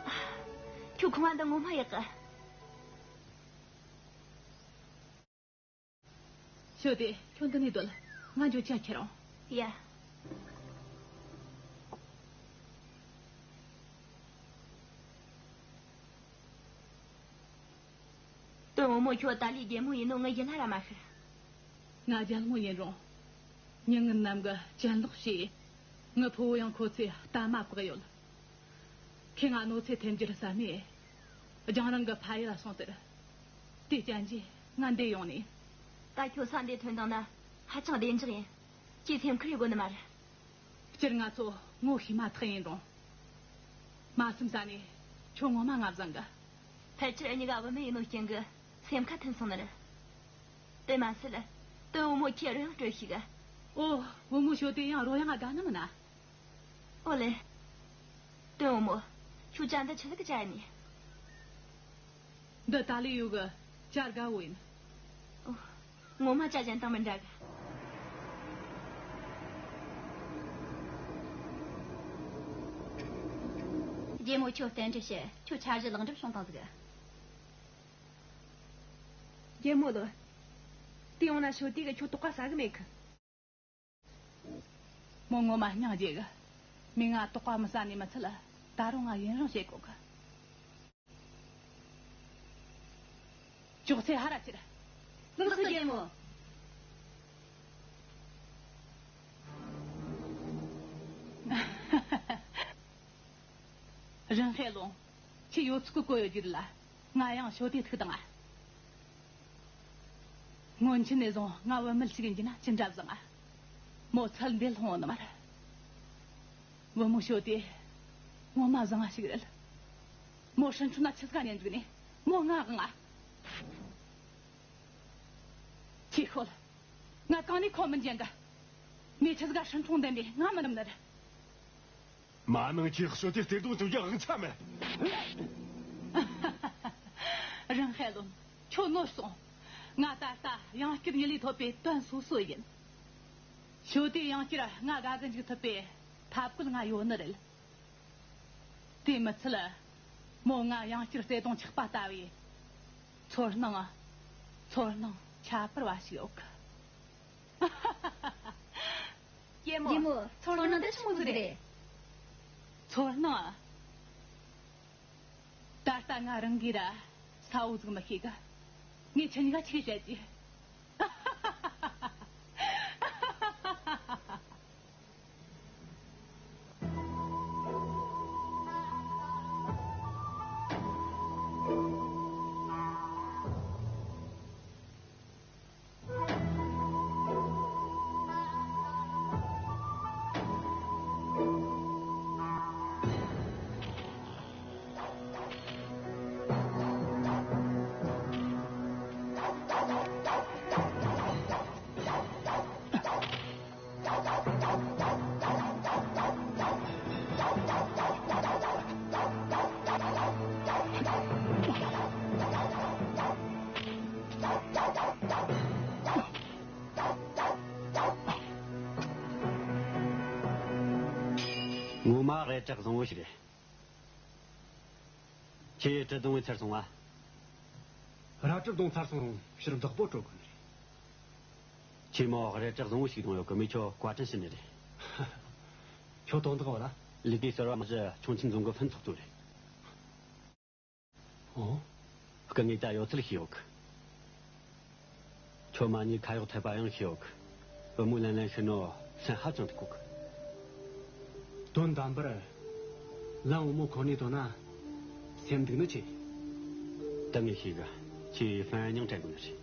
ཨ། ཁྱོད་ཁང་བ་འདི་ངོ་མ་ཡག་ག། ཞོ་ཏེ། ཁྱོད་འདི་ནས་སྡོད། ང་འགྱོ་ཆ་ཁྱེར་འོང་། ཡ། ཏོན་བུ་མོ་ཁྱོད་ཏཱ་ལིའི་རྒྱལ་མོ་ཡིན་ནོ་ངའི་ཡིད་ལ་ར་མ་ཤར། ང་རྒྱལ་མོ་ཡིན་རུང་། མྱི་ངན་རྣམས་ཀྱིས་གྱེན་ལོག་བྱས། ངའི་ཕུ་བོ་ཡང་ཁོ་ཚོས་རྟ་མ་བཀག་ཡོད། ཁོས་ང་གནོད་འཚེ་ཐེབས་རྒྱུར་བསམས་ནས། རྒྱང་རིང་གི་ཕ་ཡུལ་ལ་སོང་ཟེར། དེ་རྐྱེན་གྱིས་ང་འདིར་ཡོང་ནས། ད་ཁྱོད་ས་འདིར་ཐོན་བཏང་ན་ཧ་ཅང་བདེ་འཇགས་ཡིན། ཁྱེད་སེམས་ཁུར་ཡེད་དགོས་ནི་མ་རེད། སྤྱིར་ང་ཚོ་ངོ་ཤེས་མ་ཐག་ཡིན་རུང་། མ་བསམ་ས་ནས་ཁྱོད་ངོ་མ་ང་བཟང་གི། ཕལ་ཆེར་འུ་གཉིས་ཀ་བུད་མེད་ཡིན་ནོ་རྐྱེན་གྱིས་སེམས་ཁ་མཐུན་སོང་ནི་རེད། དེ་མ་ཟད། ཏོན་བུ་མོ་ཁྱེད་རོལ་དབྱངས་དཀྲོལ་ཤེས་གི། ཨོ། བུ་མོ་ཞོ་ཏེ་ཡང་རོལ་དབྱངས་དགའ་ནི་མིན་ན། ཨོ་ལེ། ཏོན་བུ་མོ། ཁྱོད་ཇ་འདི་ཆི་ཟིག་གི་ཇ་ཡིན་ནི། འདི་ཏཱ་ལའི་ཡོད་གི་ཇ་དགའ་བོ་ཡིན། ཨོ། ངོ་མ་ཇ་གཞན་དང་མི་འདྲ་གི། རྒྱལ་མོ་ཁྱོད་རྟེན་འབྲེལ་བྱེད། ཁྱོད་འཆར་གཞི་ལེགས་འགྲུབ་བྱུང་བཏང་ཟིག། རྒྱལ་མོ་ལགས། དེ་ཡོང་ན་ཞོ་ཏི་གི་ཁྱོད་དོགས་པ་ཟ་གི་མེད་གི། མོ་ངོ་མ་སྙིང་རྗེ་གི། མོས་ང་དོགས་པ་མི་ཟ་ནི་མི་ཚད། ད་རུང་ང་ཡུན་རིང་བྱེད་དགོས་གི། ཅོག་ཙེ་ཧ་ར་ཁྱེར། ལགས་སོ་རྒྱལ་མོ། རིན་ཧེ་ལུང་། ཁྱེད་ཡོད་ཚུལ་གི་གོ་ཡོད་རྒྱུ་རེད་ལ། ང་ཡང་ཞོ་ཏི་ཐུག་དང་ང་། སྔོན་ཆད་ནས་བཟུང་ང་བུད་མེད་ཞིག་ཡིན་གྱི་ན་ཅི་འདྲ་བཟང་ང་། མོ་ཚད་འདི་ལྷུང་བ་ནི་མ་རེད། བུ་མོ་ཞོ་ཏི། ངོ་མ་བཟང་ང་ཞིག་རེད། མོ་ཧྲིན་ཁྲུན་ན་ཆི་ཟིག་ཉན་འཇུག་ནས་མོ་ང་གང་ང་། ཁྱེད་ཤོད། ང་གང་ནས་ཁོ་མི་འཇན་གི། མི་ཆི་ཟིག་ཧྲིན་ཁྲུན་ལྡན་པས་ང་མི་རམ་ནི་རེད། མ་ནང་ཁྱེད་ཤོད་དེ་བརྩེ་དུང་ཅུང་ཡག་ཆ་མེད། རང་ཧེ་ལུང་། ཁྱོད་ནོར་སོང་། ང་ད་ལྟ་ཡང་བསྐྱར་ཉིད་ལས་ཐོབ་པའི་དོན་སོ་སོ་ཡིན། ཞོ་ཏི་ཡང་བསྐྱར་ང་དགའ་གི་འཇུག་ཐུབ་པའི་ཐབས་བཀོད་ང་ཡོད་ནི་རེད། དེ་མི་ཚད། མོ་ང་ཡང་བསྐྱར་བརྩེ་དུང་ཆགས་པ་ལྟ་བུའི་ཚོར་སྣང་། ཚོར་སྣང་ཁྱད་པར་བ་ཞིག་ཡོད་གི། རྒྱལ་མོ། རྒྱལ་མོ། ཚོར་སྣང་འདི་ཆི་མོ་ཟིག་རེད། ཚོར་སྣང་། ད་ལྟ་ང་རང་གིས་ར་གསལ་བོ་ཟིག་མི་ཤེས་གི། ངས་ཁྱེད་གཉིས་ཀ་ཆི་བཤད་རྒྱུ། ངོ་མ་རལ་གྲི་བཟང་བོ་ཞིག་རེད། ཁྱེད་གྲི་རྡུང་བའི་ཚར་སོང་ང་། རལ་གྲི་རྡུང་ཚར་སོང་རུང་ཕྱིར་བདག་པོ་སྤྲོད་དགོས་ནི་རེད། ཁྱེད་མོ་རལ་གྲི་བཟང་བོ་ཞིག་རྡུང་ཡོད་གི། མོས་ཁྱོད་བཀའ་དྲིན་ཞུ་ནི་རེད། ཁྱོད་དོན་དག་བ་ལ། ལི་ཏི་ཟེར་བ་མི་ཚེ་ཁྱུང་ཆེན་རྫོང་གི་ཕུན་ཚོགས་གཙོ་རེད། ཨོ། སྐུ་ངོས་ད་ཡོད་ཚུལ་ཤེས་ཡོད་གི། ཁྱོད་མ་ཉེས་ཁ་གཡོག་ཐེབས་པ་ཡང་ཤེས་ཡོད་གི། བུ་མོས་ལན་ལན་ཤི་ནོ་སེམས་ཧ་ཅང་སྡུག་གོ་གི། དོན་དམ་པར་ལན་བུ་མོ་ཁོ་ནས་དོན་ན་སེམས་སྡུག་ནི་ཆེ། ད་ངས་ཤེས་གི། ཁྱེད་ཧྥན་སྙིང་བྲལ་དགོས་ནི་རེད།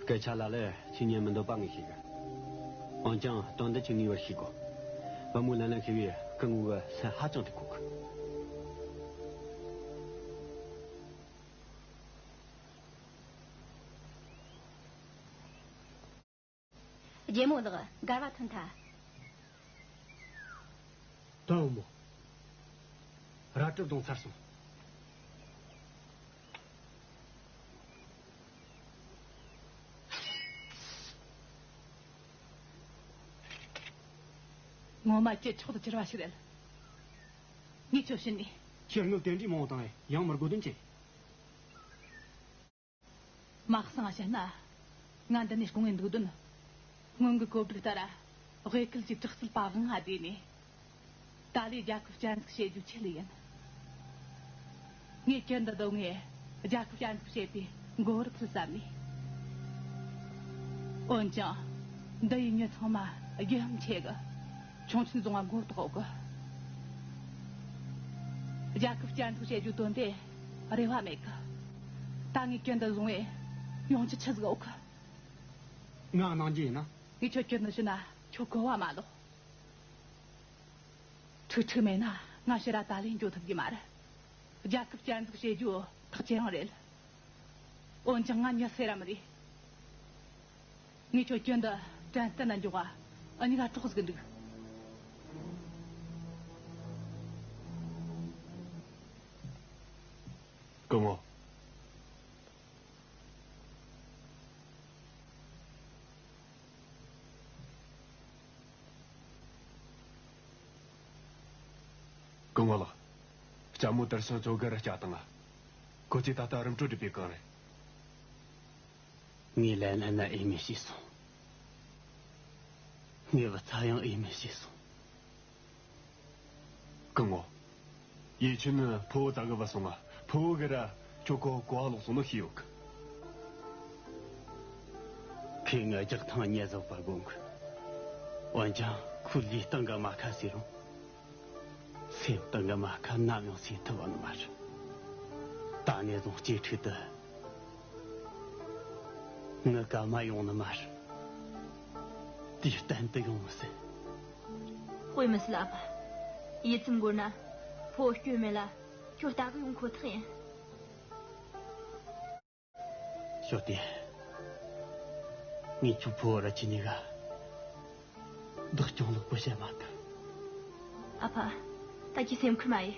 སྐད་ཆ་ལ་ལས་ཁྱེད་ཉན་མི་འདོད་པ་ངས་ཤེས་གི། འོན་ཀྱང་དོན་འདི་ཁྱེད་ངེས་པར་ཤེས་དགོས། བུ་མོས་ལན་ལན་ཤི་བས་སྐུ་ངོ་གི་སེམས་ཧ་ཅང་སྡུག་གོ་གི། རྒྱལ་མོ་ལགས། འགལ་བ་ཐོན་ཐལ། དོན་བུ་མོ། རལ་གྲི་བརྡུངས་ཚར་སོང་། ངོ་མ་ཁྱེད་མཆོག་ཏུ་གྱུར་བ་ཞིག་རེད། ངས་ཁྱོད་ཤི་ནས། ཁྱེད་དངུལ་དེ་འདྲའི་མང་བོ་བཏང་ཡང་མི་དགོས་དོན་ཅི། མ་གསང་བཤད་ན། ང་འདི་ནས་དཀོན་ངེས་འདུག་དོན། སྔོན་གྱི་གོ་སྒྲིག་ལྟར་དབུས་ཁུལ་གྱི་དྲག་རྩལ་པ་དབང་ང་བསྡུས་ནས། ཏཱ་ལའི་རྒྱལ་ཁབ་བསྐྱར་འཛུགས་བྱེད་རྒྱུ་ཆེད་ལས་ཡིན། ངས་ཁྱེད་འདི་སྡོད་ངས་རྒྱལ་ཁབ་བསྐྱར་འཛུགས་བྱེད་པའི་མགོ་བོར་ཕུལ་བསམ་ནས། འོན་ཀྱང་། འདི་ཡི་མྱི་ཚང་མ་རྒྱུ་ཧམ་ཆེ་གི། ཁྱུང་ཆེན་བཟུང་བ་མགོ་བཏོག་གི། རྒྱལ་ཁབ་བསྐྱར་འཛུགས་བྱེད་རྒྱུའི་དོན་དེ་རེ་བ་མེད་གི། ད་ངས་ཁྱེད་འདི་བཟུང་བས་ཡོང་རྒྱུ་ཆི་ཟིག་ཡོད་གི། ང་གནང་རྒྱུ་ཡིན་ན། ངས་ཁྱོད་ཁྱེད་འདི་ཞུ་ན་ཁྱོད་གོ་བ་མ་ལོག་ཁྲིག་ཁྲིག་མེད་ན་ང་ཕྱིར་ར་ཏཱ་ལའི་འགྱོ་ཐུབ་ཀྱི་མ་རེད། རྒྱལ་ཁབ་བསྐྱར་འཛུགས་བྱེད་རྒྱུ་ཐག་ཆོད་རང་རེད། འོན་ཀྱང་ང་མྱི་སེར་ར་མི་རེད། ངས་ཁྱོད་ཁྱོད་འདི་དྲན་རྟེན་ན་འཇོག་ག་ཨ་ནི་ག་གྲོགས་ཟིག་འདུག་སྐུ་ངོ། སྐུ་ངོ་ལགས། ལྕམ་མོ་དར་ཤང་ཅོ་གར་སྐྱེལ་བཏང་ང་། ཁོ་ཚོས་ད་ལྟ་རིམ་གྲོ་སྒྲུབ་པའི་སྒང་རེད། ངས་ལན་ལན་ན་འོས་མེད་བྱས་སོང་། ངས་བུ་ཚ་ཡང་འོས་མེད་བྱས་སོང་། སྐུ་ངོ། ཡེ་ཆུན་ནི་ཕུ་བོ་ད་གི་བུད་སོང་ང་། ཕུ་བོ་གི་ར་ཁྱོད་ཁོ་གོ་བ་ལོག་སོང་ནོ་ཤེས་ཡོད་གི། ཁོས་ང་རྒྱག་ཐང་ཉེས་བཟོ་བར་དགོངས་གི། འོན་ཀྱང་ཁོའི་ལུས་སྟེང་གི་རྨ་ཁ་བསིལ་རུང་། སེམས་སྟེང་གི་རྨ་ཁ་ནམ་ཡང་བསིལ་ཐུབ་བ་ནི་མ་རེད། ད་ནས་བཟུང་གཅེས་ཕྲུག་དེ་ངའི་ག་མ་ཡོང་ནི་མ་རེད། དུས་གཏན་དུ་ཡོང་མི་སྲིད། དཔེ་མི་སྲིད་ཨ་ཕ། ཡིད་ཚིམ་དགོས་ན་ཕུ་བོ་སྐྱོན་མེད་ལ་ཁྱོད་ལྟ་གི་ཡོང་ཁོ་ཐག་ཡིན། ཞོ་ཏི། ངས་ཁྱོད་ཕུ་བོ་ར་ཁྱེད་གཉིས་ཀ་བདག་སྐྱོང་ལོག་པོ་བྱེད་མ་ཐུབ། ཨ་ཕ། ད་ཁྱེད་སེམས་ཁུར་མ་ཡེ།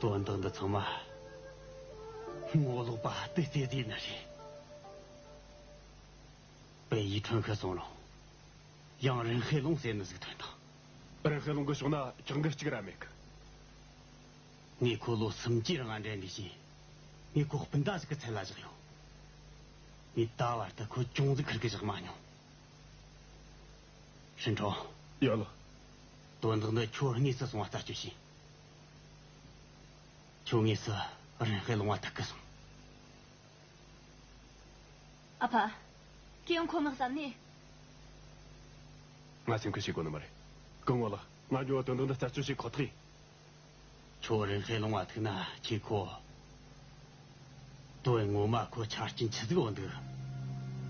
དོན་དག་འདི་ཚང་མ་ངོ་ལོག་པ་ཏི་ཙེ་ཙེ་ནི་རེད། པེ་ཡི་ཁྲོན་ཤི་སོང་རུང་། ཡང་རིན་ཧེ་ལུང་ཟེར་ནི་ཟིག་ཐོན་དང་། རིན་ཧེ་ལུང་གི་ཕྱོགས་ན་ཅང་གི་གཅིག་ར་མེད་གི། ངས་ཁོ་ལོ་སུམ་ཅུའི་རིང་ང་འདྲེན་འདི་བྱས། ངས་ཁོ་སྤུན་ཟླ་ཟིག་གི་ཚད་ལ་བཞག་ཡོད། ངས་ད་བར་དུ་ཁོ་ཅུང་ཟིག་ཁུར་གི་བཞག་མ་མྱོང་། ཧྲིན་ཁྲོ། ཡོད་ལགས། དོན་དག་འདི་ཁྱོད་དངོས་སུ་སོང་བ་རྩད་གཅོད་བྱོས། ཁྱོད་དངོས་སུ་རིན་ཧེ་ལུང་བ་ཐུག་གི་སོང་། ཨ་ཕ། ཁྱེད་ཡང་ཁོ་ངག་བསམ་ནས། ང་སེམས་ཁུར་བྱེད་དགོས་ནི་མ་རེད། སྐུ་ངོ་ལགས། ང་འགྱོ་བ་དོན་དག་འདི་རྩད་གཅོད་བྱེད་ཁོ་ཐག་ཡིན། ཁྱོད་རིན་ཧེ་ལུང་བ་ཐུག་ན་ཁྱེད་ཁོ། དོན་ངོ་མ་ཁོ་ཆ་རྐྱེན་ཆི་ཟིག་ཡོད་འདུག་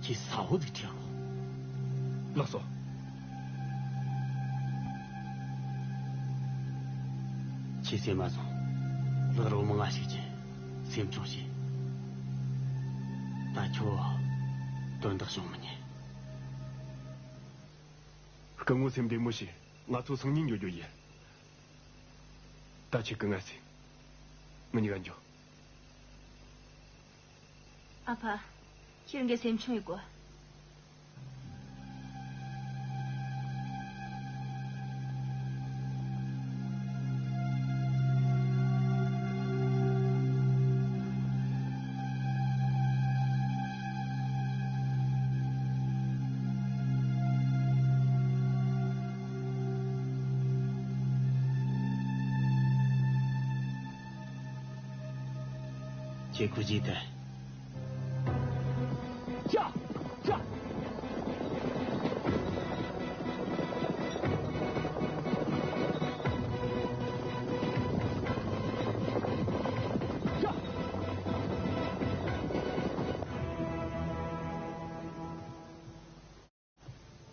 ཁྱེད་གསལ་བོ་ཟིག་དྲིས་གོ། ལགས་སོ། ཁྱེད་སེམས་མ་བཟུང་། ལག་རོགས་མང་ང་ཞིག་གྱིས་སེམས་ཆུང་བྱོས། ད་ཁྱོད་དོན་དག་བྱུང་མི་ཉན། སྐུ་ངོ་སེམས་བདེ་མོ་བྱོས། ང་ཚོ་སང་ཉིན་འགྱོ་རྒྱུ་ཡིན། ད་ཁྱེད་ཀྱི་ངལ་གསོས། ང་གཉིས་ཀ་འགྱོ། ཨ་ཕ། ཁྱེད་རང་གི་སེམས་ཆུང་ཡོད་གོ། ཁྱེད་ཁུ་ཅི་ཐལ། ཅ། ཅ། ཅ།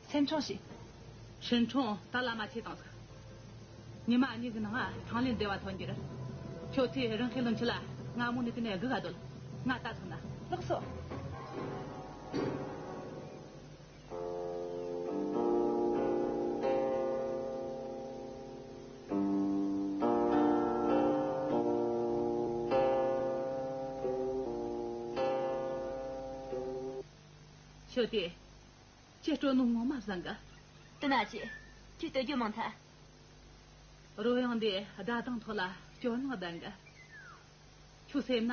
སེམས་ཆུང་བྱོས། ཧྲིན་ཁྲོང་ད་ལ་མ་ཆས་དང་ཟིག་ཉི་མ་གཉིས་ཀྱི་ནང་ང་ཐང་ལེན་བདེ་བ་ཐོན་རྒྱུ་རེད། ཁྱོད་ཚོས་རང་ཁེ་ལོན་ཆི་ལ་ང་མོ་ནི་དེ་ནས་སྒུག་ག་སྡོད། ང་ད་ཐོན་ན། ལགས་སོ། ཤོད་དེ། ཁྱེད་སྤྲོ་ནོ་ངོ་མ་བཟང་གི། དེ་ན་ཅི། ཁྱེད་སྟོད་རྒྱུ་མང་ཐལ། རོལ་དབྱངས་འདི་སྒྲ་གདངས་ཐོག་ལ་སྐྱོ་སྣང་ལྡན་གི། ཁྱོད་སེམས་ན་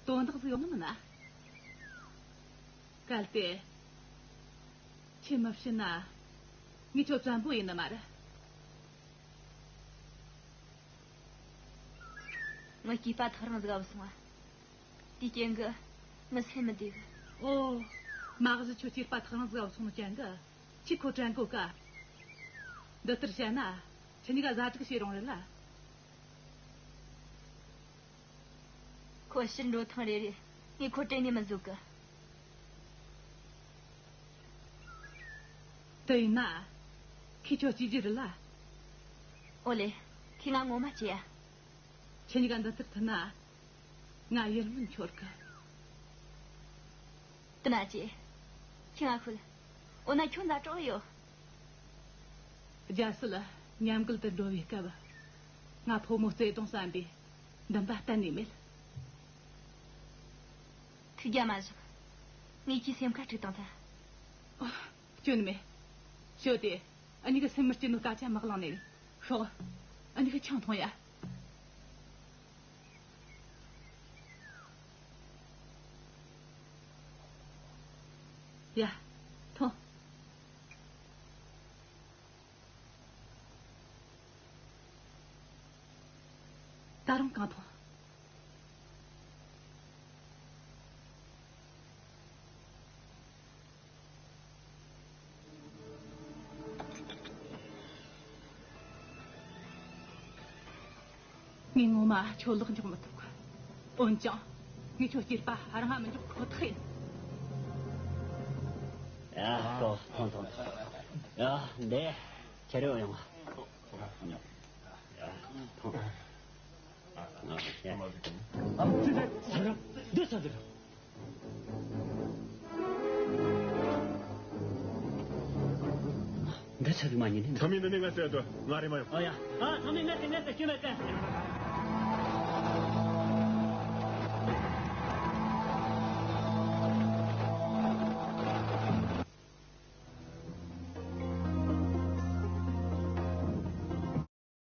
དོན་དག་ཟིག་ཡོང་ནི་མིན་ན། གལ་ཏེ་ཁྱེད་མི་བྱིན་ན་ངས་ཁྱོད་བཙན་པོ་ཡིན་ནི་མ་རེད། ངའི་སྐྱེས་པ་ཐག་རིང་ཟིག་ག་བུད་སོང་བ། དེའི་རྐྱེན་གྱིས་ངའི་སེམས་མི་བདེ་གི། ཨོ། མ་གཞི་ཁྱོད་སྐྱེས་པ་ཐག་རིང་ཟིག་ག་བུད་སོང་ནོ་རྐྱེན་གྱིས་ཁྱོས་ཁོ་དྲན་གོ་ག། འདི་ལྟར་བཤད་ན་ཁྱེད་གཉིས་ཀ་ཟ་དྲུག་བྱེད་རུང་རེད་ལ། ཁོ་ཕྱིར་འགྲོ་ཐེངས་རེ་རེ་ངས་ཁོ་དྲན་ནས་མི་བཟོད་གི། དེ་ཡིན་ན་ཁོས་ཁྱོད་གཅེས་རྒྱུ་རེད་ལ། ཨོ་ལེ། ཁོས་ང་ངོ་མ་གཅེས་ཡ། ཁྱེད་གཉིས་ཀ་འདི་ལྟར་མཐུན་ན། ང་ཡིད་སྨོན་འཆོར་གི། དེ་ན་ཅི། ཁྱོས་ང་ཤོད། འོ་ན་ཁྱོད་ལ་གྲོགས་ཡོད། རྒྱལ་སྲིད་ལ་ཉམས་རྒུད་དུ་འགྲོ་བའི་སྐབས། ང་ཕོ་མོ་བརྩེ་དུང་བསམ་པས། འདུན་པ་གཏན་ནས་མེད། ཐུགས་རྒྱལ་མ་བཞག་ངས་ཁྱིའི་སེམས་ཁ་དཀྲུགས་བཏང་ཐལ། ཨོ། སྐྱོན་མེད། ཞོ་དེ། ཨ་ནི་གི་སེམས་མི་སྐྱིད་ནོ་སྐད་ཆ་མི་གླེང་ནས། ཤོག་ཨ་ནི་གི་ཆང་འཐུང་ཡ། ཡ། འཐུང་། ད་རུང་གང་འཐུང་། ངས་ངོ་མ་ཁྱོད་ལག་འཇོག་མི་ཐུབ་གི། འོན་ཀྱང་། ངས་ཁྱོད་སྐྱེས་པ་རང་ང་མི་འཇོག་ཁོ་ཐག་ཡིན། ཡ། ཐོང་ཐོང་ཐོང་། ཡ། འདི་ཁྱེར་ཡོང་། ཡ། ཐོང་། འདི་ཚ་འདི་ཚ་མ་ཉིན། ཚ་མི་འདི་ནི་ངས་ཟེར་དུ་ང་རེ་མ་ཡོང་། ཨ་ཡ། ཨ། ཚ་མི་ངས་ཟེར་ངས་ཟེར་ཁྱོད་མེད་ཀ།